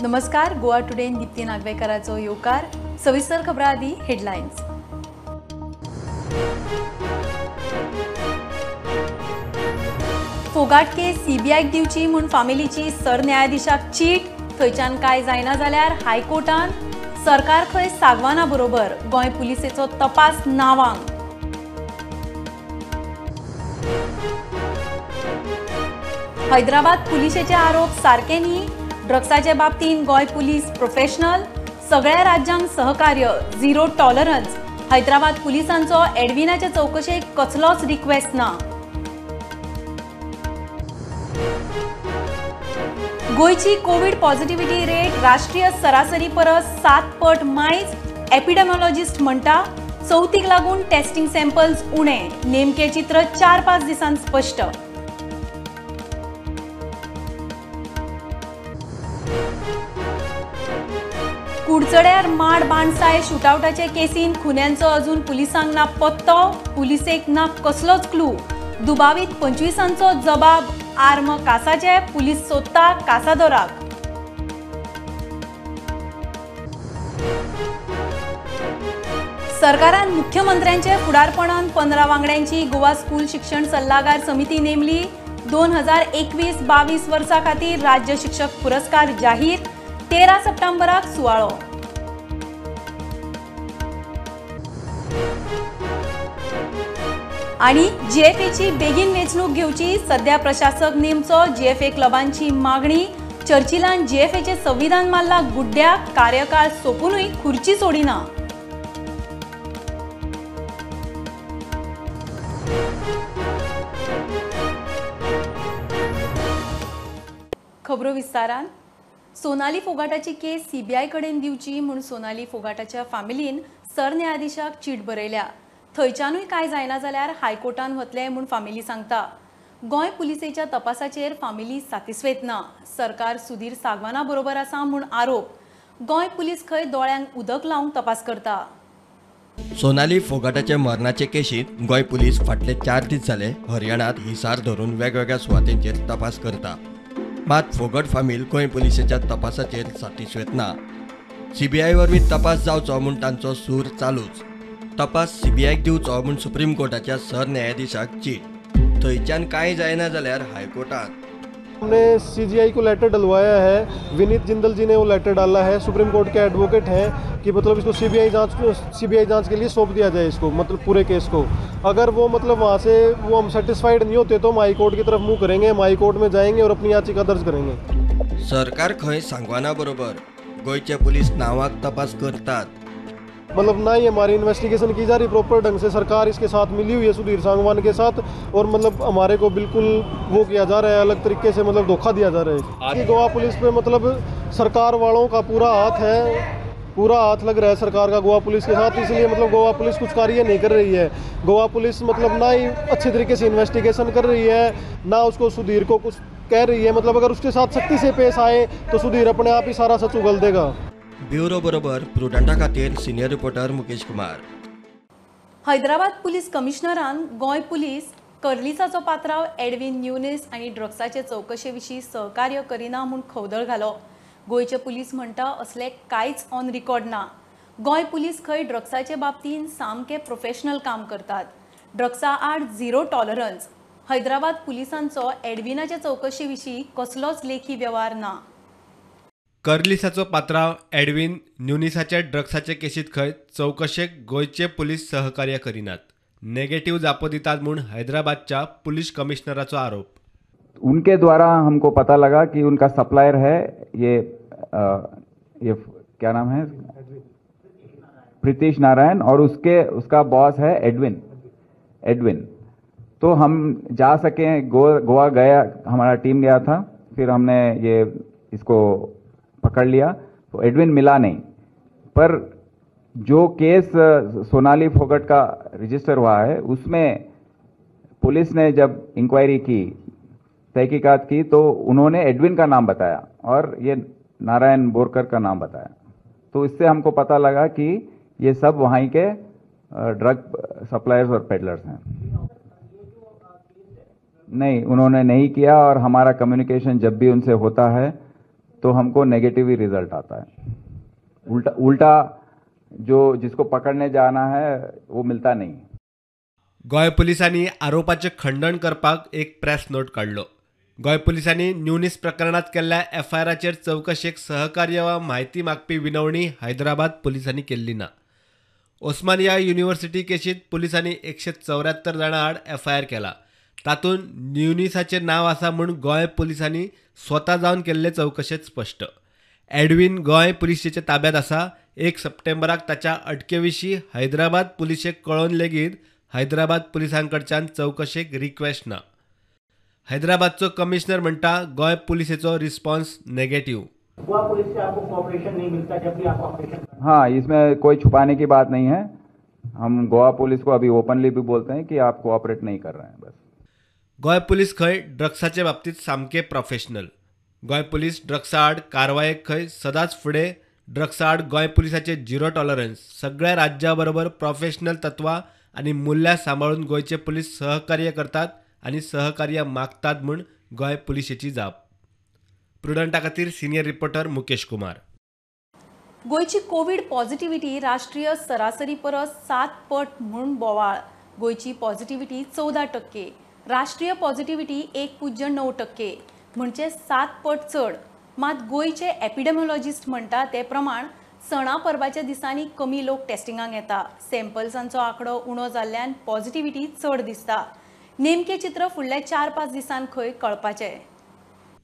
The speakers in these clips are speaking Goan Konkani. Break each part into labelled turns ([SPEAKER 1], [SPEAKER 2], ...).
[SPEAKER 1] नमस्कार, गोवा टुडे दीप्ती नागवेकराचो येवकार. सविस्तर खबरां आदी हेडलायन्स. फोगाट केस सीबीआयक दिवची म्हूण फामिलीची सरन्यायाधीशाक चीट. थंयच्यान काय जायना जाल्यार हायकोर्टान सरकार खंय सागवाना बरोबर. गोंय पुलिसेचो तपास नावांग. हैदराबाद पुलिसेचे आरोप सारके न्ही. ड्रग्साचे बाबतींत गोंय पुलीस प्रोफेशनल. सगळ्या राज्यांक सहकार्य, झिरो टॉलरन्स. हैदराबाद पुलिसांचो एडविनाचे चौकशेक कसलोच रिक्वेस्ट ना. गोंयची कोवीड पॉझिटिव्हिटी रेट राष्ट्रीय सरासरी परस 7 पट मायज. एपिडेमॉलॉजिस्ट म्हणटा चवथीक लागून टेस्टिंग सॅम्पल्स उणे. नेमके चित्र 4-5 दिसांत स्पश्ट. कुडचड्यार माड बाणसाय शुटआवटाचे केसीन खुन्यांचो अजून पुलिसांक ना पत्तो. पुलिसेक ना कसलोच क्लू. दुबावीत 25 जबाब आर्म कासाचे. पुलीस सोदता कासादोराक. सरकारान मुख्यमंत्र्यांचे फुडारपणान 15 वांगड्यांची गोवा स्कूल शिक्षण सल्लागार समिती नेमली. 2021-22 वर्सा खातीर राज्य शिक्षक पुरस्कार जाहीर. 13 सप्टेंबराक सुवाळो. आणि जीएफएची बेगीन वेंचणूक घेवची. सध्या प्रशासक नेमचो. जीएफए क्लबांची मागणी. चर्चिलान जीएफएचे संविधान मारला गुड्ड्याक. कार्यकाळ सोंपुनूय खुर्ची सोडिना. खबरो विस्तारान. सोनाली फोगाटाची केस सीबीआय कडेन दिवची म्हूण सोनाली फोगाटाच्या फामिलीन सरन्यायाधीशाक चीट बरयल्या. थंयच्यानूय काय जायना जाल्यार हायकोर्टान वतले म्हूण फामिली सांगता. गोंय पुलिसेच्या तपासाचेर फामिली सातिस्वेत ना. सरकार सुधीर सागवाना बरोबर आसा म्हूण आरोप. गोंय पुलीस खंय दोळ्यांक उदक लावंक तपास करता.
[SPEAKER 2] सोनाली फोगाटाच्या मरणाचे केशींत गोंय पुलीस फाटले 4 दीस जाले हरियाणात हिसार धरून वेगवेगळ्या सुवातेंचेर तपास करता. मात फोगट फामील गोंय पुलिसेच्या तपासाचेर सातिस्वेत ना. सीबीआय वरवीं तपास जावचो म्हूण तांचो सूर चालूच. तपास सीबीआयक दिवचो म्हूण सुप्रीम कोर्टाच्या सरन्यायाधीशाक चीट. थंयच्यान कांय जायना जाल्यार हायकोर्टात.
[SPEAKER 3] हमने सीजीआई को लेटर डलवाया है. विनीत जिंदल जी ने वो लेटर डाला है. सुप्रीम कोर्ट के एडवोकेट हैं कि मतलब इसको सीबीआई जांच के लिए सौंप दिया जाए इसको, मतलब पूरे केस को. अगर वो मतलब वहाँ से वो हम सेटिस्फाइड नहीं होते तो हम हाई कोर्ट की तरफ मूव करेंगे. हम हाई कोर्ट में जाएंगे और अपनी याचिका दर्ज करेंगे.
[SPEAKER 2] सरकार खंय सांगवाना बरोबर गोंयचे पुलीस नावाक तपास करतात.
[SPEAKER 3] मतलब ना ही हमारी इन्वेस्टिगेशन की जा रही प्रॉपर ढंग से. सरकार इसके साथ मिली हुई है सुधीर सांगवान के साथ, और मतलब हमारे को बिल्कुल वो किया जा रहा है अलग तरीके से, मतलब धोखा दिया जा रहा है कि गोवा पुलिस पे मतलब सरकार वालों का पूरा हाथ है, पूरा हाथ लग रहा है सरकार का गोवा पुलिस के साथ. इसलिए मतलब गोवा पुलिस कुछ कार्य नहीं कर रही है. गोवा पुलिस मतलब ना ही अच्छे तरीके से इन्वेस्टिगेशन कर रही है, ना उसको सुधीर को कुछ कह रही है. मतलब अगर उसके साथ सख्ती से पेश आए तो सुधीर अपने आप ही सारा सच उगल देगा.
[SPEAKER 2] ब्युरो बरोबर प्रुडंटा खातीर senior reporter Mukesh Kumar.
[SPEAKER 1] Hyderabad police कमिशनरान गोंय पुलीस कर्लिसाचो पात्राव एडविन न्यूनेस आनी ड्रग्साचे चौकशे विशीं सहकार्य करिना म्हूण खवदळ घालो. गोंयचे पुलीस म्हणटा असले कांयच ऑन रिकॉर्ड ना. गोंय पुलीस खंय ड्रग्साचे बाबतींत सामके प्रोफेशनल काम करतात. ड्रग्सा आड झिरो टॉलरन्स. हैदराबाद पुलिसांचो एडविनाचे चौकशे विशीं कसलोच लेखी वेव्हार ना.
[SPEAKER 4] कर्लिसाचो पात्राव एडविन न्युनिसाच्या ड्रग्साचे केसीत खंय चौकशेक गोंयचे पुलीस सहकार्य करिनात. नेगेटिव्ह जापो दितात म्हूण हैदराबादच्या पुलीस कमिशनराचो आरोप.
[SPEAKER 5] उनके द्वारा हमको पता लगा कि उनका सप्लायर है ये क्या नाम है, प्रीतिश नारायण, और उसके उसका बॉस है एडविन. एडविन तो हम जा सके, गोवा गया, हमारा टीम गया था, फिर हमने ये इसको पकड़ लिया. तो एडविन मिला नहीं, पर जो केस सोनाली फोगट का रजिस्टर हुआ है उसमें पुलिस ने जब इंक्वायरी की, तहकीकात की, तो उन्होंने एडविन का नाम बताया और ये नारायण बोरकर का नाम बताया. तो इससे हमको पता लगा कि ये सब वहीं के ड्रग सप्लायर्स और पेडलर्स हैं. नहीं, उन्होंने नहीं किया. और हमारा कम्युनिकेशन जब भी उनसे होता है तो हमको नेगेटिव ही रिजल्ट आता है। उल्टा उल्टा जो जिसको पकड़ने जाना है वो मिलता नहीं।
[SPEAKER 4] गोंय पुलिसांनी आरोपाचें खंडन करपाक एक प्रेस नोट काडलो। गोंय पुलिसांनी न्यूनीस प्रकरणांत केल्ल्या एफआयआराचेर चवकशेक सहकार्य वा म्हायती मागपी विनवणी हैदराबाद पुलिसांनी केल्ली ना। ओस्मानिया युनिव्हर्सिटी केशींत पुलिसांनी 174 जाणां आड एफआयआर केला। तातूंत न्यूनीसाचें नांव आसा म्हूण गोंय पुलिसांनी स्वता जावन केल्ले चवकशेंत स्पश्ट। एडविन गोंय पुलिशेच्या ताब्यांत आसा। 1 सप्टेंबराक ताच्या अटके विशीं हैदराबाद पुलिशेक कळोवन लेगीत हैदराबाद पुलिसांकडच्यान चवकशेक रिक्वेस्ट ना। हैदराबादचो कमिशनर म्हणटा गोंय पुलिसेचो रिस्पॉन्स नेगेटिव।
[SPEAKER 6] गोवा पुलिस से आपको कोऑपरेशन नहीं मिलता जब भी आप ऑपरेशन?
[SPEAKER 5] हाँ, इसमें कोई छुपाने की बात नहीं है। हम गोवा पुलिस को अभी ओपनली भी बोलते हैं कि आप कोऑपरेट नहीं कर रहे हैं। बस
[SPEAKER 4] गोंय पुलिस खंय ड्रग्साचे बाबतीत सामके प्रोफेशनल। गोंय पुलिस ड्रग्सा आड कारवायेक खंय सदांच फुडें। ड्रग्सा आड गोंय पुलिसाचे झिरो टॉलरन्स। सगळ्या राज्या बरोबर प्रोफेशनल तत्वां आनी मुल्यां सांबाळून गोंयचे पुलीस सहकार्य करतात आनी सहकार्य मागतात म्हूण गोंय पुलिशेची जाप। प्रुडंटा खातीर सिनियर रिपोर्टर मुकेश कुमार।
[SPEAKER 1] गोंयची कोवीड पॉझिटिव्हिटी राष्ट्रीय सरासरी परस 7 पट म्हूण बोवाळ। गोंयची पॉझिटिव्हिटी 14%, राष्ट्रीय पॉझिटिव्हिटी 1.9%, म्हणजे 7 पट चड। मात गोंयचे एपिडेमिओलॉजिस्ट म्हणटा ते प्रमाण सणा परबाच्या दिसांनी कमी लोक टेस्टिंगाक येता। सॅम्पल्सांचो आंकडो उणो जाल्ल्यान पॉझिटिव्हिटी चड दिसता। नेमकें चित्र फुडल्या 4-5 दिसांत खंय कळपाचें।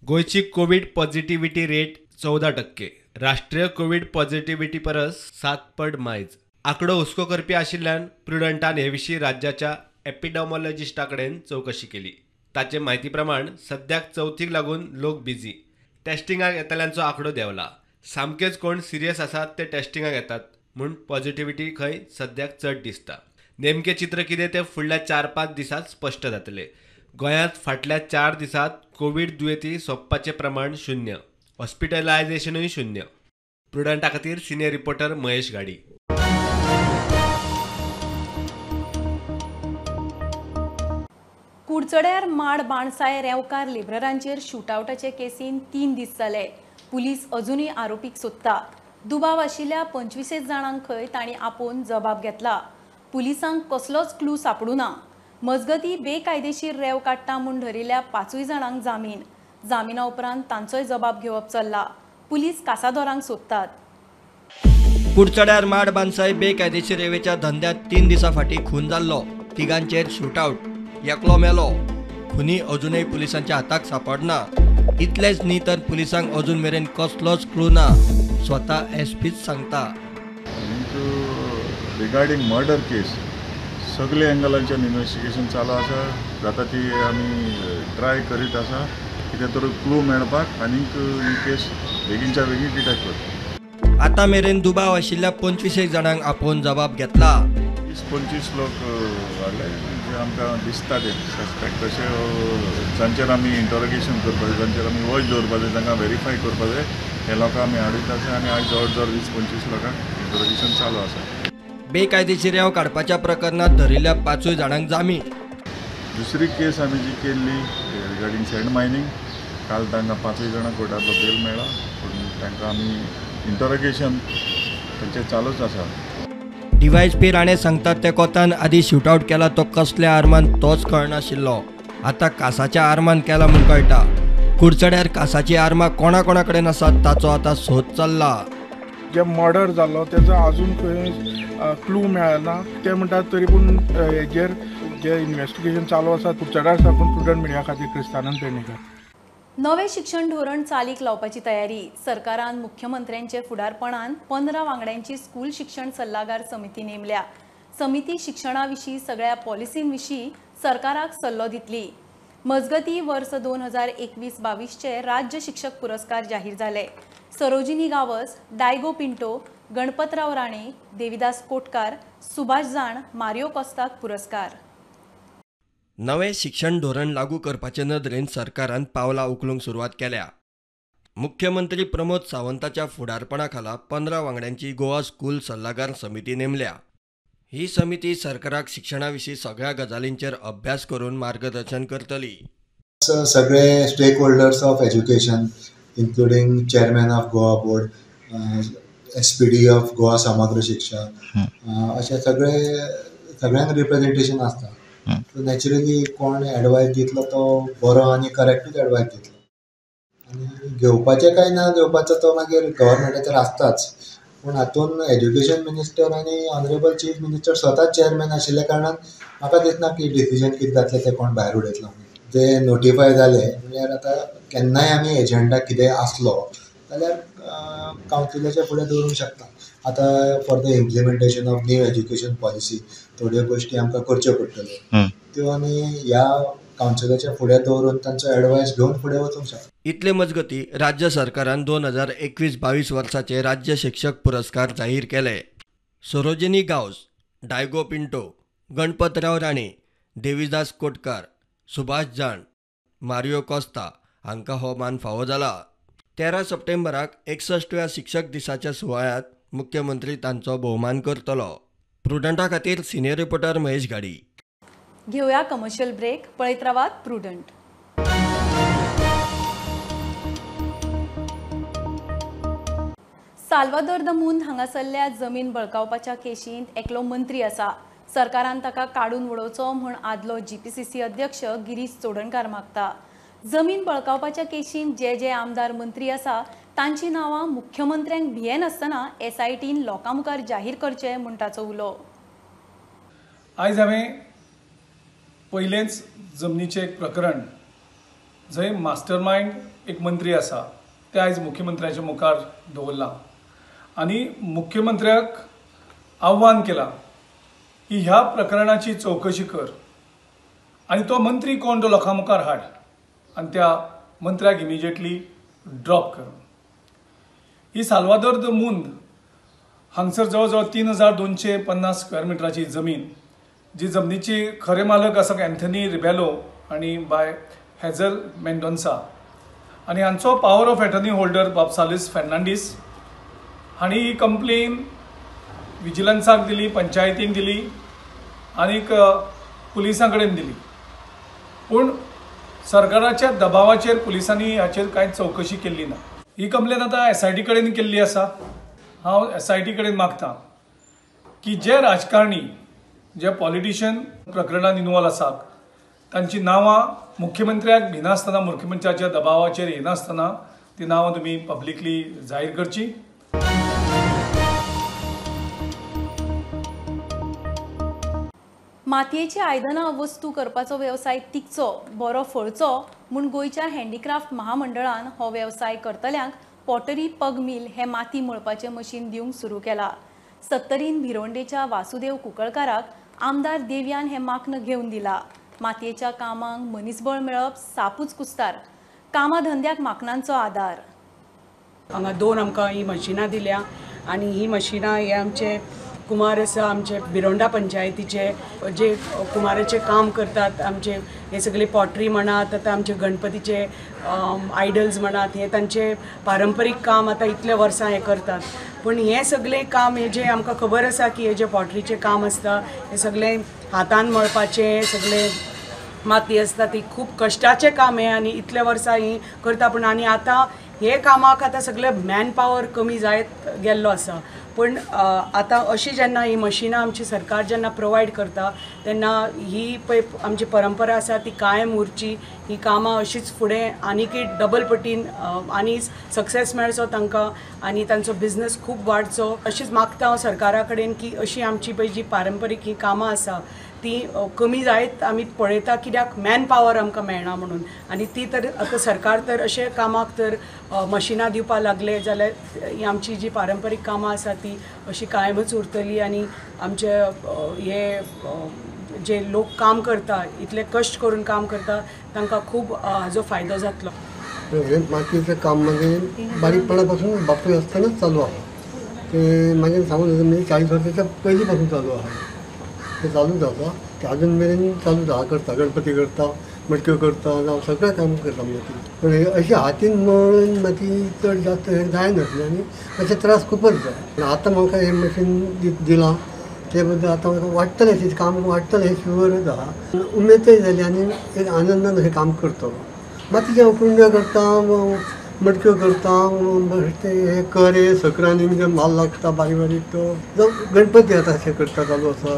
[SPEAKER 4] गोंयची कोवीड पॉझिटिव्हिटी रेट 14%, राष्ट्रीय कोवीड पॉझिटिव्हिटी परस 7 पट मायज। आंकडो हुस्को करपी आशिल्ल्यान प्रुडंटान हे विशीं राज्याच्या एपिडेमॉलॉजिस्टा कडेन चवकशी केली। ताचे म्हायती प्रमाण सद्याक चवथीक लागून लोक बिजी, टेस्टिंगाक येतल्यांचो आंकडो देंवला। सामकेच कोण सिरियस आसात ते टेस्टिंगाक येतात म्हूण पॉझिटिव्हिटी खंय सद्याक चड दिसता। नेमकें चित्र कितें तें फुडल्या 4-5 दिसांत स्पश्ट जातलें। गोंयांत फाटल्या 4 दिसांत कोवीड दुयेंती सोंपपाचें प्रमाण 0, हॉस्पिटलायझेशनूय 0। प्रुडंटा खातीर सिनियर रिपोर्टर महेश घाडी।
[SPEAKER 1] कुडचड्यार माड बाणसाय रेंवकार लेबरांचेर शूटआवटाचे केसीन 3 दीस जाले। पुलीस अजूनय आरोपीक सोदता। दुबाव आशिल्ल्या 25 जाणांक खंय तांणी आपोवन जबाब घेतला। पुलिसांक कसलोच क्लू सापडू ना। मजगती बेकायदेशीर रेंव काडटा म्हूण धरिल्ल्या 5 जाणांक जामीन। जामिना उपरांत तांचोय जबाब घेवप चल्ला। पुलीस कासादोरांक सोदतात।
[SPEAKER 2] कुडचड्यार माड बाणसाय बेकायदेशीर रेंवेच्या धंद्यात 3 दिसां फाटीं खून जाल्लो। तिगांचेर शूटआवट, एकलो मेलो। खुनी अजूनय पुलिसांच्या हाताक सापडना। इतलेंच न्ही तर पुलिसांक अजून मेरेन कसलोच क्लू ना। स्वता एसपीच सांगता।
[SPEAKER 7] रिगार्डींग मर्डर केस सगळे एंगलांच्यान इन्वेस्टिगेशन चालू आसा। जाता ती आमी ट्राय करीत आसा कितें तर क्लू मेळपाक आनीक ही केस बेगीनच्या बेगीन डिटेक्ट करता।
[SPEAKER 2] आतां मेरेन दुबाव आशिल्ल्या 25 जाणांक आपोवन जबाब घेतला।
[SPEAKER 7] 20-25 लोक हाडले जे आमकां दिसता ते सस्पेक्ट तशे जांचेर आमी इंटरोगेशन करपाक जाय, जांचेर आमी वॉच दवरपाक जाय, तांकां वेरीफाय करपाक जाय, हे लोकांक आमी हाडीत आसा आनी आयज जवळ जवळ 20-25 लोकांक इंटरोगेशन चालू आसा।
[SPEAKER 2] बेकायदेशीर रेंव काडपाच्या प्रकरणात धरिल्ल्या 5 जाणांक जामीन।
[SPEAKER 7] दुसरी केस आमी जी केल्ली रिगार्डींग सँड मायनींग, काल तांकां 5 जाणांक कोर्टांतलो बेल मेळ्ळा, पूण तांकां आमी इंटरोगेशन तांचें चालूच आसा।
[SPEAKER 2] डीवायएसपी राणे सांगतात ते कोतान आदी शूटआवट केला तो कसल्या आर्मान तोच कळनाशिल्लो। आतां कासाच्या आर्मान केला म्हूण कळटा। कुडचड्यार कासाची आर्मां कोणा कोणा कडेन आसात ताचो आतां सोद चल्ला।
[SPEAKER 8] जे मर्डर जाल्लो तेजो अजून खंय क्लू मेळना ते म्हणटात, तरी पूण हेजेर जे इन्वेस्टिगेशन चालू आसा कुडचड्यार साकून प्रुडंट मिडिया खातीर क्रिस्तानंद पेडणेकर।
[SPEAKER 1] नवे शिक्षण धोरण चालीक लावपाची तयारी। सरकारान मुख्यमंत्र्यांचे फुडारपणान 15 वांगड्यांची स्कूल शिक्षण सल्लागार समिती नेमल्या। समिती शिक्षणा विशीं सगळ्या पॉलिसीं विशीं सरकाराक सल्लो दितली। मजगती वर्स 2021-22 राज्य शिक्षक पुरस्कार जाहीर जाले। सरोजिनी गावस, डायगो पिंटो, गणपतराव राणे, देविदास कोटकार, सुभाष जाण, मारियो कोस्ताक पुरस्कार।
[SPEAKER 2] नवे शिक्षण धोरण लागू करपाचे नदरेन सरकारान पावलां उखलूंक सुरवात केल्या। मुख्यमंत्री प्रमोद सावंताच्या फुडारपणा खाला 15 वांगड्यांची गोवा स्कूल सल्लागार समिती नेमल्या। ही समिती सरकाराक शिक्षणा विशीं सगळ्या गजालींचेर अभ्यास करून मार्गदर्शन करतली।
[SPEAKER 9] सगळे stake holders of education, including chairman of Goa board, SPD of Goa Samagra Shiksha, अशे सगळे सगळ्यांक रिप्रेजेंटेशन आसता. सो नॅचरली कोण एडवायस दितलो तो बरो आनी करेक्टूच एडवायस दितलो. आनी घेवपाचें काय ना घेवपाचो तो मागीर गव्हर्मेंटाचेर आसताच. पूण हातून एज्युकेशन मिनिस्टर आनी ऑनरेबल चीफ मिनिस्टर स्वता चेअरमॅन आशिल्ल्या कारणान म्हाका दिसना की डिसिजन कितें जातलें तें कोण भायर उडयतलो. जे नोटिफाय जाले म्हणल्यार आतां केन्नाय आमी एजंडा कितें आसलो जाल्यार कावन्सिलाच्या फुडें दवरूंक शकता. आतां for the implementation of new education policy थोड्यो गोश्टी आमकां करच्यो पडटल्यो, त्यो आमी ह्या कावन्सिलाच्या फुडें दवरून तांचो एडवायस घेवन फुडें वचूंक शकता.
[SPEAKER 2] इतले मजगती राज्य सरकारान 2021-22 वर्साचे राज्य शिक्षक पुरस्कार जाहीर केले. सरोजिनी गांवस, डायगो पिंटो, गणपतराव राणे, देवीदास कोटकार, सुभाष जाण, मारियो कोस्ता हांकां हो मान फावो जाला. 13 सप्टेंबराक 61व्या शिक्षक दिसाच्या सुवाळ्यांत मुख्यमंत्री तांचो भोवमान करतलो. प्रुडंटा खातीर सिनियर रिपोर्टर महेश घाडी.
[SPEAKER 1] घेवया कमर्शियल ब्रेक. पळयत रावात प्रुडंट. साल्वादोर the मून हांगासरल्या जमीन बळकावपाच्या केशींत एकलो मंत्री आसा. सरकारान ताका काडून उडोवचो म्हूण आदलो जीपीसीसी अध्यक्ष गिरीश चोडणकार मागता. जमीन बळकावपाच्या केशींत जे जे आमदार मंत्री आसा तांची नांवां मुख्यमंत्र्यांक भियेनासतना एसआयटीन लोकां मुखार जाहीर करचे म्हूण ताचो उलो.
[SPEAKER 10] आयज हांवें पयलेंच जमनीचें एक प्रकरण जंय मास्टर मायंड एक मंत्री आसा तें आयज मुख्यमंत्र्याच्या मुखार दवरलां आनी मुख्यमंत्र्याक आव्हान केलां की ह्या प्रकरणाची चवकशी कर आनी तो मंत्री कोण तो लोकां मुखार हाड आनी त्या मंत्र्याक इमिजिएटली ड्रॉप कर. ही साल्वादोर the मूंद हांगसर जवळ जवळ 3250 स्क्वेअर मिटराची जमीन, जी जमनीची खरे मालक आसा अँथनी रिबेलो आनी बाय हेझल मेंडोन्सा आनी हांचो पावर ऑफ एटर्नी होल्डर बाब सालीस फेर्नांडीस हांणी ही कंप्लेन विजिलन्साक दिली, पंचायतीन दिली आनीक पुलिसां कडेन दिली. पूण सरकाराच्या दबावाचेर पुलिसांनी हाचेर कांय चवकशी केल्ली ना. ही कंप्लेन आतां एसआयटी कडेन केल्ली आसा. हांव एसआयटी कडेन मागता की जे राजकारणी, जे पॉलिटिशियन प्रकरणान इनवॉल्व आसात तांची नांवां मुख्यमंत्र्याक भिनासतना, मुख्यमंत्र्याच्या दबावाचेर येनासतना ती नांवां तुमी पब्लिकली जाहीर करची.
[SPEAKER 1] मातयेची आयदनां वस्तू करपाचो वेवसाय तिगचो, बरो फळचो म्हूण गोंयच्या हँडीक्राफ्ट महामंडळान हो वेवसाय करतल्यांक पॉटरी पग मिल हे माती मळपाचें मशीन दिवंक सुरू केला. सत्तरीन भिरोंडेच्या वासुदेव कुंकळकाराक आमदार देवयान हें माक्न घेवन दिला. मातयेच्या कामांक मनीसबळ मेळप सापूच कुस्तार. कामा धंद्याक माकनांचो आदार.
[SPEAKER 11] हांगा दोन आमकां ही मशिनां दिल्या आनी ही मशिनां हे आमचे कुमार आसा, आमचे भिरोंडा पंचायतीचे जे कुमाराचे काम करतात, आमचे हे सगळे पॉटरी म्हणात, आतां आमचे गणपतीचे आयडल्स म्हणात, हे तांचे पारंपरीक काम आतां इतले वर्सां हे करतात. पूण हें सगळें काम हें जें आमकां खबर आसा की हे जें पॉटरीचें काम आसता हें सगळें हातान मळपाचें, सगळें माती आसता, ती खूब कश्टाचें काम हें आनी इतले वर्सां ही करता. पूण आनी आतां हे कामाक आतां सगळें मॅन पावर कमी जायत गेल्लो आसा. पूण आतां अशी जेन्ना ही मशिनां आमची सरकार जेन्ना प्रोवायड करता तेन्ना ही पळय आमची परंपरा आसा ती कायम उरची, ही कामां अशीच फुडें आनीकय डबल पटीन आनी सक्सेस मेळचो तांकां आनी तांचो बिजनस खूब वाडचो अशीच मागता हांव सरकारा कडेन की अशी आमची पळय जी पारंपरीक ही कामां आसा ती कमी जायत आमी पळयता कित्याक मॅन पावर आमकां मेळना म्हणून. आनी ती तर आतां सरकार तर अशें कामाक तर मशिनां दिवपाक लागले जाल्यार ही आमची जी पारंपरीक कामां आसा ती अशी कायमच उरतली आनी आमचे हे जे लोक काम करता, इतले कश्ट करून काम करता तांकां खूब हाजो फायदो जातलो.
[SPEAKER 12] हे मातयेचें काम म्हणजे बारीकपणापासून बापूय आसतनाच चालू आहा. ते मागीर सांगून म्हणजे 40 वर्साच्या पयलीं पासून चालू आहा, ते चालूच आसा, ते अजून मेरेन चालूच आहा. करता गणपती करता, मटक्यो करता, जावं सगळें काम करता माती. पूण अशी हातीन मळून माती चड जास्त हें जायनासलें आनी मातशे त्रास खुबच जाय. पूण आतां म्हाका हें मशीन दिलां ते बद्दल आतां म्हाका वाडटलें, अशें काम वाडटलें हें शुअरच आहा. उमेदय जाली आनी एक आनंदान अशें काम करतलो. मातयेचें हांव कुंड्यो करता, मटक्यो करता, ते करे सकरांनी जे म्हाल लागता बारीक बारीक तो जावं गणपती आतां अशें करता चालू आसा.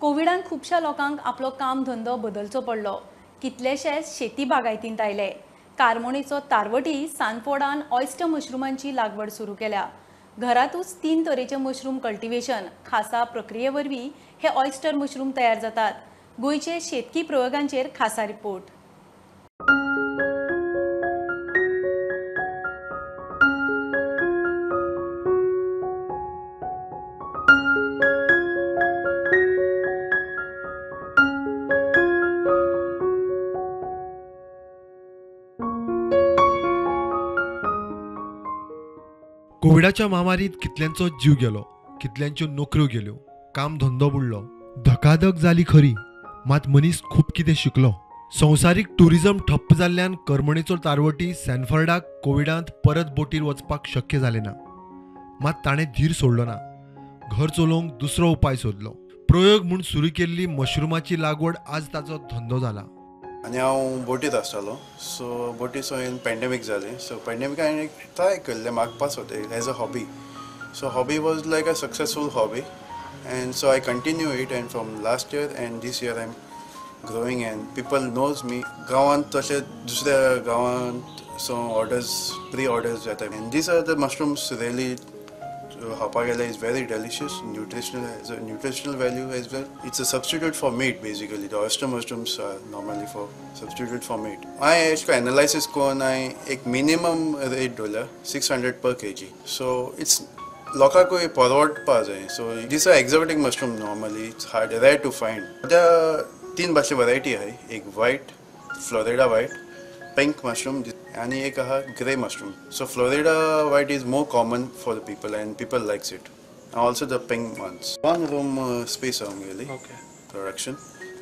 [SPEAKER 1] कोविडान खुबश्या लोकांक आपलो काम धंदो बदलचो पडलो. कितलेशेच शेती बागायतींत आयले. कारमोणेचो तारवटी सानफोर्डान ऑयस्टर मशरूमांची लागवड सुरू केल्या. घरातूच 3 तरेचे मशरूम कल्टिवेशन खासा प्रक्रिये वरवीं हे ऑयस्टर मशरूम तयार जातात. गोंयचे शेतकी प्रयोगांचेर खासा रिपोर्ट.
[SPEAKER 13] कोविडाच्या म्हामारीत कितल्यांचो जीव गेलो, कितल्यांच्यो नोकऱ्यो गेल्यो, काम धंदो बुडलो, धकाधक जाली खरी, मात मनीस खूब कितें शिकलो. संवसारीक ट्युरिजम ठप्प जाल्ल्यान करमणेचो तारवटी सॅनफर्डाक कोविडांत परत बोटीर वचपाक शक्य जालें ना. मात ताणें धीर सोडलो ना. घर चलोवंक दुसरो उपाय सोदलो. प्रयोग म्हूण सुरू केल्ली मशरूमाची लागवड आज ताचो धंदो जाला.
[SPEAKER 14] आनी हांव बोटीत आसतालो, सो बोटी सोयन पॅन्डेमीक जालें. सो पॅन्डेमीक हांवें एक ट्राय केल्लें मागपाचो as a hobby. So hobby was like a successful hobby and so I continue it and from last year and this year I am growing and people knows me. गांवांत तशें दुसऱ्या गांवांत सो ऑर्डर्स प्री ऑर्डर्स जाता and these are the mushrooms really खावपाक गेल्यार is very delicious, nutritional has a nutritional value as well. It's a substitute for meat basically. The oyster mushrooms are normally for substitute for meat. हांवें एशें कोन्न एनालायसीस करून हांवें एक मिनिमम रेट दवरल्या 600 पर केजी. सो it's लोकांकूय परवडपा जाय. So these are exotic mushroom normally it's hard rare to find. सद्या 3 भाशे वरायटी आहाय, एक white, Florida white, pink mushroom आनी एक आहा grey mushroom. So Florida white is more common for the people and people likes it. Also the pink ones. 1 room space आहा आमगेली प्रोडक्शन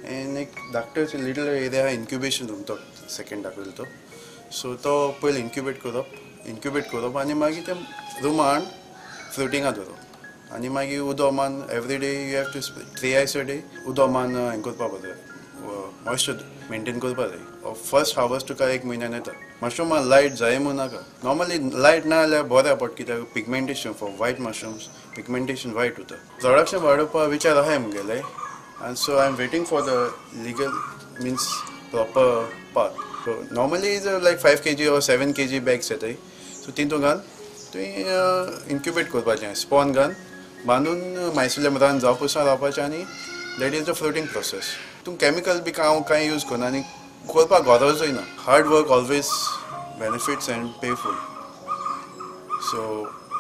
[SPEAKER 14] एंड एक धाकटो लिटल एरिया आहा इन्क्युबेशन रूम, तो सेकेंड दाखयलो तो. सो तो पयलीं इन्क्युबेट करप आनी मागीर ते रुमा हाडून फ्रुटिंगा दवरप आनी मागीर उदक मान every day you have to 3 times a day उदक मान हें करपा जाय, मॉइस्चर मेंटेन करपा जाय. फर्स्ट हार्वस्ट तुका 1 म्हयन्यान येता. मशरूमा लायट जाय म्हूण नाका, नॉर्मली लायट ना जाल्यार बऱ्या पडटा कित्याक pigmentation for white mushrooms pigmentation white उरता. प्रोडक्शन वाडोवपा विचार आहाय मुगेले आनी so I am waiting for the legal means proper path. So normally is like 5 kg or 7 kg bags येताय. सो तितून घाल तुवें इन्क्युबेट करपाचें, स्पॉन घाल बांदून मायसिलियम रान जावपासून रावपाचें आनी that is the fruiting process. तूं केमिकल बी हांव कांय यूज करना आनी करपाक गरजूय ना. Hard work always benefits and payful. So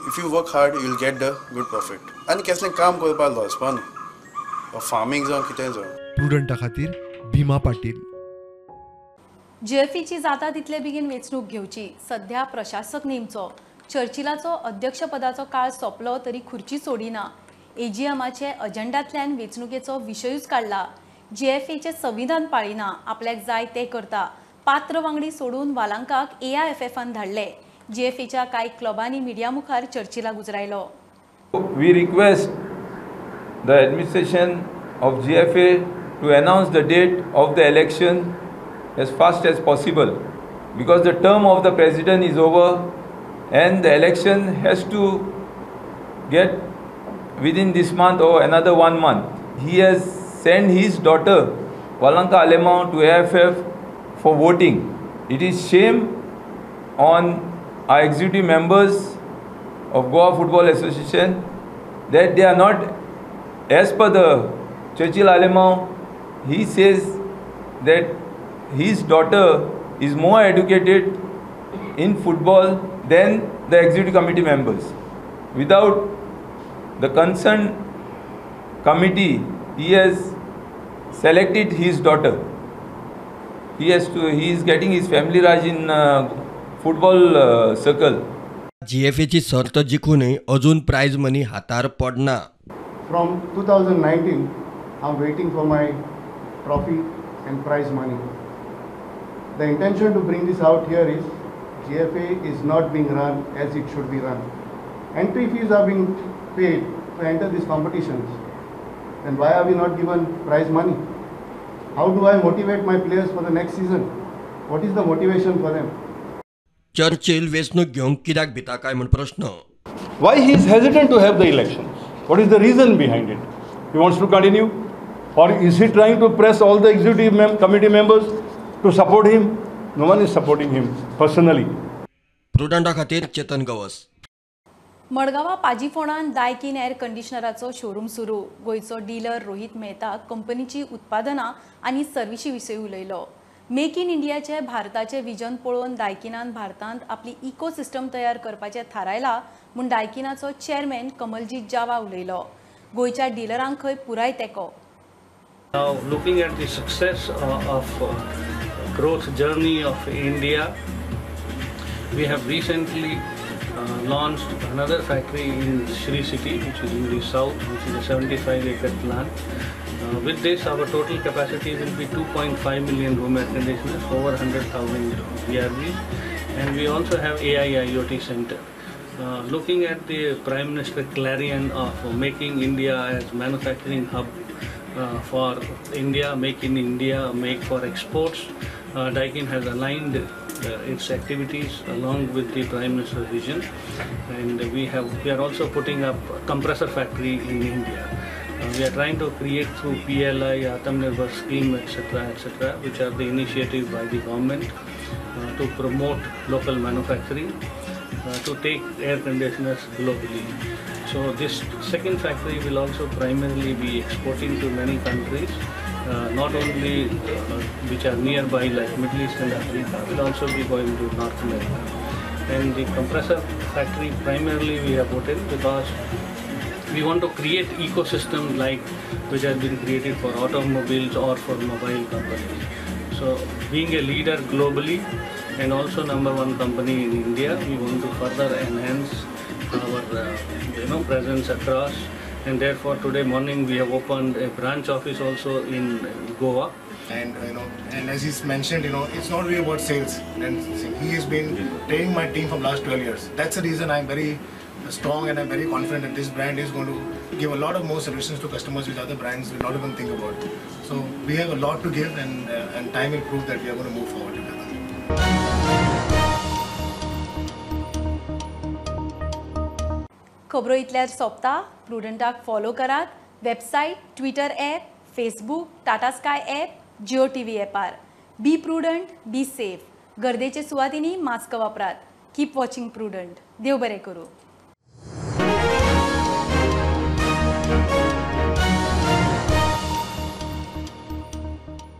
[SPEAKER 14] if you work hard you will get the good profit. आनी कसलें काम करपाक लजपा न्हू, फार्मींग जावं कितें जावं.
[SPEAKER 13] प्रुडंटा खातीर भीमा पाटील.
[SPEAKER 1] जीएफएची जाता तितले बेगीन वेंचणूक घेवची. सध्या प्रशासक नेमचो. चर्चिलाचो अध्यक्षपदाचो काळ सोंपलो तरी खुर्ची सोडिना. एजीएमाचे अजेंडांतल्यान वेंचणुकेचो विशयूच काडला. जीएफएचे संविधान पाळिना, आपल्याक जाय ते करता. पात्र वांगडी सोडून वालांकाक एआयएफएफान धाडले. जीएफएच्या कांय क्लबांनी मिडिया मुखार चर्चिला गुजरायलो.
[SPEAKER 15] We request the administration of GFA to announce the date of the election as fast as possible because the term of the president is over and the election has to get within this month or another 1 month. He has sent his daughter Valanka Alemao to AFF for voting. It is shame on our executive members of Goa Football Association that they are not, as per the Churchill Alemao, he says that his daughter is more educated in football than the executive committee members. Without the concerned committee, he has selected his daughter. He is getting his family raj in football circle.
[SPEAKER 2] जीएफएची सर्त जिखूनय अजून प्राइज मनी हातार पडना.
[SPEAKER 16] From 2019, I am waiting for my trophy and prize money. The intention to bring this out here is GFA is not being run as it should be run. Entry fees are being paid to enter these competitions. Then why are we not given prize money? How do I motivate my players for the next season? What is the motivation for them?
[SPEAKER 2] Churchill वेंचणूक घेवंक कित्याक भिता काय म्हूण प्रश्न.
[SPEAKER 17] Why he is hesitant to have the elections? What is the reason behind it? He wants to continue? Or is he trying to press all the executive committee members to support him? No one is supporting him personally.
[SPEAKER 2] प्रुडंटा खातीर चेतन गवस.
[SPEAKER 1] मडगांवा पाजीफोंडान दायकीन एअर कंडिशनराचो शोरूम सुरू. गोंयचो डीलर रोहित मेहता कंपनीची उत्पादनां आनी सर्विशी विशीं उलयलो. मेक इन इंडियाचे भारताचे विजन पळोवन दायकिनान भारतांत आपली इकोसिस्टम तयार करपाचें थारायला म्हूण दायकिनाचो चेअरमॅन कमलजीत जावा उलयलो. गोंयच्या डिलरांक खंय पुराय तेंको.
[SPEAKER 18] Now looking at the success of growth journey of India, we have recently launched another factory in Sri City, which is in the south, which is a 75-acre plant. With this, our total capacity will be 2.5 million room air conditioners, over 100,000 VRVs, and we also have AI IoT center. Looking at the Prime Minister clarion of making India as manufacturing hub for India, make in India, make for exports, Daikin has aligned its activities along with the Prime Minister's vision, and we are also putting up a compressor factory in India. We are trying to create through PLI, Atmanirbhar scheme, etc., etc., which are the initiative by the government to promote local manufacturing, to take air conditioners globally. So this second factory will also primarily be exporting to many countries, not only which are nearby like Middle East and Africa, will also be going to North America. And the compressor factory primarily we have put in because we want to create ecosystem like which has been created for automobiles or for mobile companies. So being a leader globally and also #1 company in India, we want to further enhance our presence across, and therefore today morning we have opened a branch office also in Goa.
[SPEAKER 19] And and as he's mentioned, it's not really about sales. And he has been training my team from last 12 years. That's the reason I'm very strong and I'm very confident that this brand is going to give a lot of more solutions to customers which other brands will not even think about. So we have a lot to give, and time will prove that we are going to move forward together.
[SPEAKER 1] खबरो इतल्यार सोंपता. प्रुडंटाक फॉलो करात website, Twitter app, Facebook, Tata Sky app, Jio TV ॲपार. Be prudent, be safe. गर्देचे सुवातींनी मास्क वापरात. Keep watching Prudent. देव बरें करूं.